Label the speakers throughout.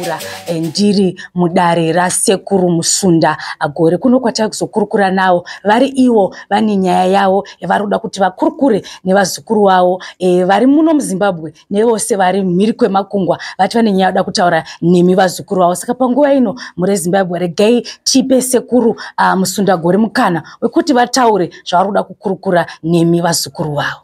Speaker 1: Kutaura ndiri mudare raSekuru Musunda Gore, kuno kwatava kuzokurukura navo vari ivo vane nyaya yavo yavari kuda kuti vakurukure nevazukuru vavo vari muno muZimbabwe nevose vari mhiri kwemakungwa. Vati vane nyaya yoda kutaura nemi vazukuru vavo. Saka panguva ino, mhuri yeZimbabwe, regai tipe Sekuru Musunda Gore mukana wekuti vataure zvavari kuda kukurukura nemi vazukuru vavo.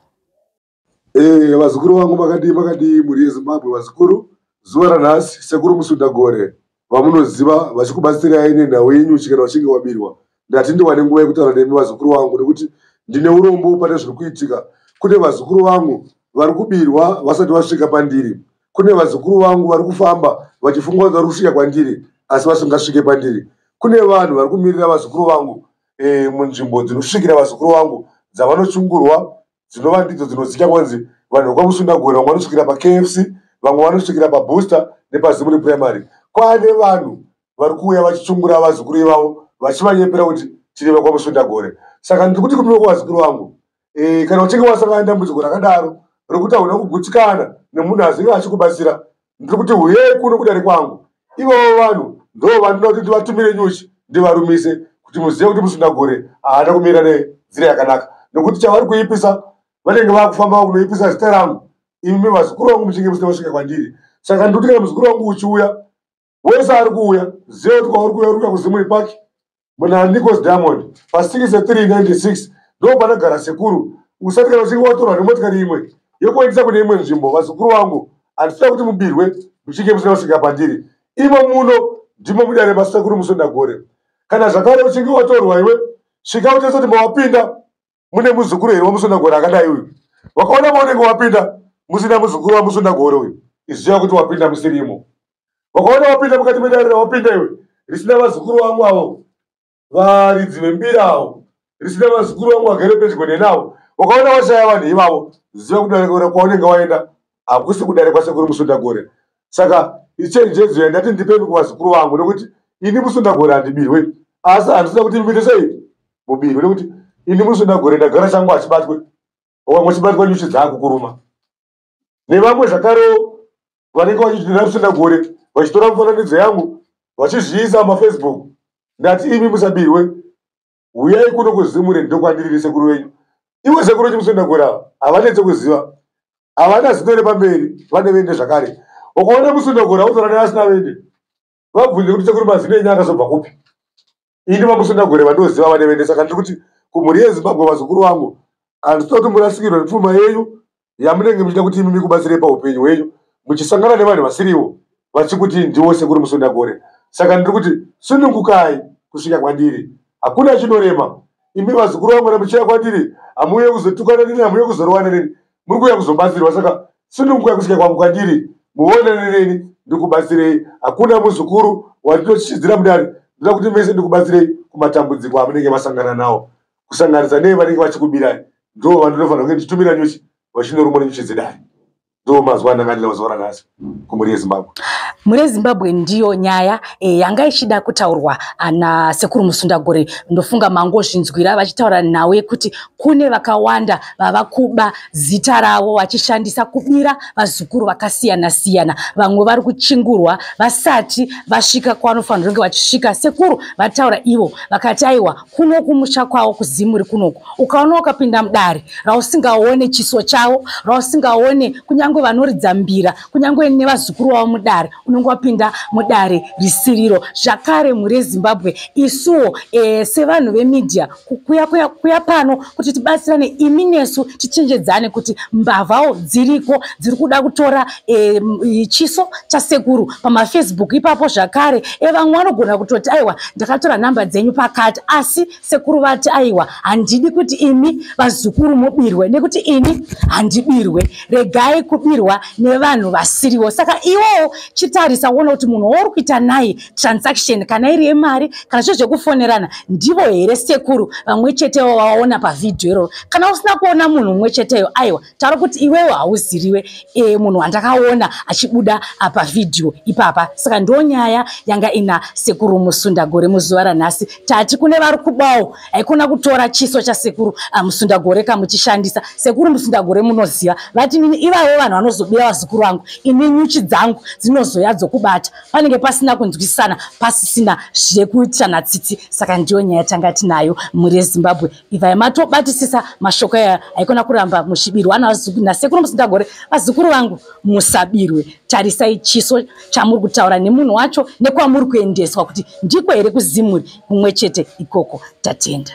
Speaker 2: Vazukuru vangu, makadii, makadii, mhuri yeZimbabwe? Vazukuru, zuva ranhasi Sekuru Musundagore vamunoziva vachikubatsirai nenhau yenyuchi kana vachinge wabirwa. Ndati ndiwane nguva yekutaura nemi vazukuru vangu nekuti ndine urombo pane zviri kuitika. Kune vazukuru vangu vari kubirwa vasati vasvika pandiri. Kune vazukuru vangu vari kufamba vachifunga kuti vari kusvika kwandiri asi vasingasvike pandiri. Kune vanhu vari kumirira vazukuru vangu munzvimbo dzinosvikira vazukuru vangu dzavanochungurwa, dzinova ndidzo dzinozikanwa kunzi vanhu vekwaMusundagore. Vamwe vanosvikira paKFC, vamwe vanosvikira paBooster nepaZimuri Primary. Kwaane vanhu vari kuuya vachichungura vazukuru ivavo vachivanyepera kuti tiri vekwaMusundagore. Saka ndiri kuti kumiwa kwavazukuru vangu, kana uchinge wasangana nedambudziko rakadaro rokuti hauna kugutsikana nemunhu azinge achikubatsira, ndiri kuti huyei kuno kudare kwangu. Ivavo vanhu ndo vandinoda kuti ndivatumire nyuchi ndivarumise, kuti muzive kuti Musundagore haana kumira nenzira yakanaka, nekuti chavari kuipisa, vanenge vakufamba kunoipisa zita rangu imi vazukuru vangu muchinge musina kusvika kwandiri. Saka ndikuti kana muzukuru wangu uchiuya, wese ari kuuya, ziva kuti kwauri kuuya, uri kuuya kuZimuri Park muna Nicos Diamond pa6396, ndo panogara sekuru. Usati kana uchinge watorwa nemotikari imwe yokuendesa kune imwe nzvimbo. Vazukuru vangu, handisida kuti mubirwe muchinge musina kusvika pandiri. Imo muno ndimo mudare maSekuru Musundagore. Kana zvakare uchinge watorwa iwe, svika utese kuti mawapinda mune muzukuru here waMusundagore akadai uyu. Wakaona maunenge wapinda musina muzukuru waMusundagore uyu, iziva kuti wapinda musirimo. Wakaona wapinda mukati medare rawapinda iwe risina vazukuru vangu avo varidzi vembira avo, risina vazukuru vangu vagere pedyo nenavo, wakaona washaya vanhu ivavo, ziva kudare kwaunenge waenda hakusi kudare kwaSekuru Musundagore. Saka ichenjedzo yandati ndipemi kuvazukuru vangu, nekuti ini Musundagore handibirwe, asi handisida kuti muite sei mubirwe, nekuti ini Musundagore ndagara changu hachibatwe. Wamwe chibatwa, nyuchi dzaakukuruma. Nevamwe zvakarewo vanenge vachitinda Musundagore vachitora mufananidzo yangu vachizviisa mumaFacebook, ndati imi musabirwe, uyai kuno kuZimure, ndokwandiri sekuru venyu. Ivo sekuru vechiMusundagore ava havanetse kuziva, havana zino repamberi, vane vende zvakare. Ukaona Musundagore autora neasina vende, vabvunze kuti sekuru, mazino enyu akazobva kupi? Ini vaMusundagore vandoziva vane vende. Saka ndiri kuti kumhuri yeZimbabwe, vazukuru vangu, handisida kuti murasikirwe nepfuma yenyu yamunenge muchida kuti imi mikubatsirei paupenyu hwenyu, muchisangana nevanhu vasiriwo vachikuti ndiwo Sekuru Musundagore. Saka ndiri kuti sunungukai kusvika kwandiri, hakuna chinorema. Imi vazukuru vangu, kana muchiuya kwandiri, hamuuye kuzotukana neni, hamuuye kuzorowana neni, muri kuuya kuzobatsirwa. Saka sunungukai kusvika kwangu kwandiri, muonane neni, ndikubatsirei. Hakuna muzukuru wandinochichidzira mudare. Ndoda kuti mese ndikubatsirei kumatambudziko amunenge masangana nawo, kusanganisa nei vanenge vachikubirai. Ndo vandinofanira kunge ndichitumira nyuchi vachinorumwa nenyuchi dzedare. Ndo mazuva andanga ndina mazuva ranhasi kumhuri yeZimbabwe.
Speaker 1: Mhuri yeZimbabwe, ndiyo nyaya yanga ichida kutaurwa naSekuru Musundagore. Ndofunga mangozvinzwira vachitaura nhau yekuti kune vakawanda vava kuba zita ravo vachishandisa kubira vazukuru vakasiyana siyana. Vamwe vari kuchingurwa vasati vasvika kwavanofanira kunge vachisvika. Sekuru vataura ivo vakati aiwa, kuno kumusha kwavo kuZimuri kunoku, ukaona ukapinda mudare rausingaone chiso chavo, rausingaone kunyange vanoridza mbira, kunyange nevazukuru vavo mudare, unenge wapinda mudare risiriro. Zvakare, mhuri yeZimbabwe, isuwo sevanhu vemedia kuya pano kuti tibatsirane imi nesu, tichenjedzane kuti mbavhawo dziriko dziri kuda kutora chiso chasekuru pamaFacebook ipapo. Zvakare vamwe vanogona kutoti aiwa, ndakatora nhamba dzenyu pakati, asi sekuru vati aiwa, handidi kuti imi vazukuru mubirwe nekuti ini handibirwe. Regai kubirwa nevanhu vasiriwo. Saka iwowo chitarisa uone kuti munhu wauri kuita naye transaction, kana iri yemari kana zvo zvekufonerana, ndivo here sekuru vamwe chetewo vawaona pavhidhiyo iroro? Kana usina kuona munhu mumwe cheteyo, aiwa, taura kuti iwewo hauziriwe munhu wandakaona achibuda pavhidhiyo ipapa. Saka ndo nyaya yanga ina Sekuru Musundagore muzuva ranhasi. Tati kune vari kubawo, haikona kutora chiso chaSekuru Musundagore kamuchishandisa. Sekuru Musundagore munoziva vati nini ivavo vanhu. vanozobira vazukuru vangu, ini nyuchi dzangu dzinozoya dzokubata. Panenge pasina kunzwisisana, pasisina zvekuitirana tsitsi. Saka ndiyo nyaya tanga tinayo, mhuri yeZimbabwe. Ivai matobatisisa mashoko aya, haikona kuramba muchibirwa nasekuru Musundagore. Vazukuru vangu, musabirwe. Tarisai chiso chamuri kutaura nemunhu wacho nekwamuri kuendeswa, kuti ndiko here kuZimuri kumwe chete ikoko. Tatenda.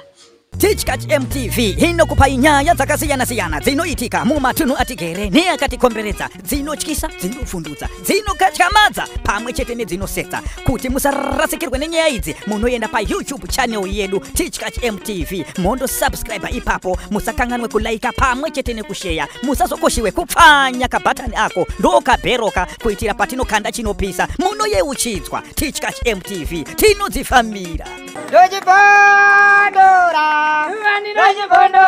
Speaker 3: Tichkach MTV inokupai nyaya dzakasiyana-siyana dzinoitika mumatunhu atigere neakatikomberedza, dzinotyisa, dzinofundutsa, dzinokatyamadza pamwe chete nedzinosetsa. Kuti musarasikirwe nenyaya idzi, munoenda paYouTube channel yedu Tichkach MTV, mondosubscribe ipapo. Musakanganwe kulaika pamwe chete nekusheya. Musazokoshiwe kupfanya kabhatani ako ndokabheroka, kuitira patinokanda chinopisa munoyeuchidzwa. Tichkach MTV, tinodzifambira.
Speaker 4: Ndochibondora, ndochibondora.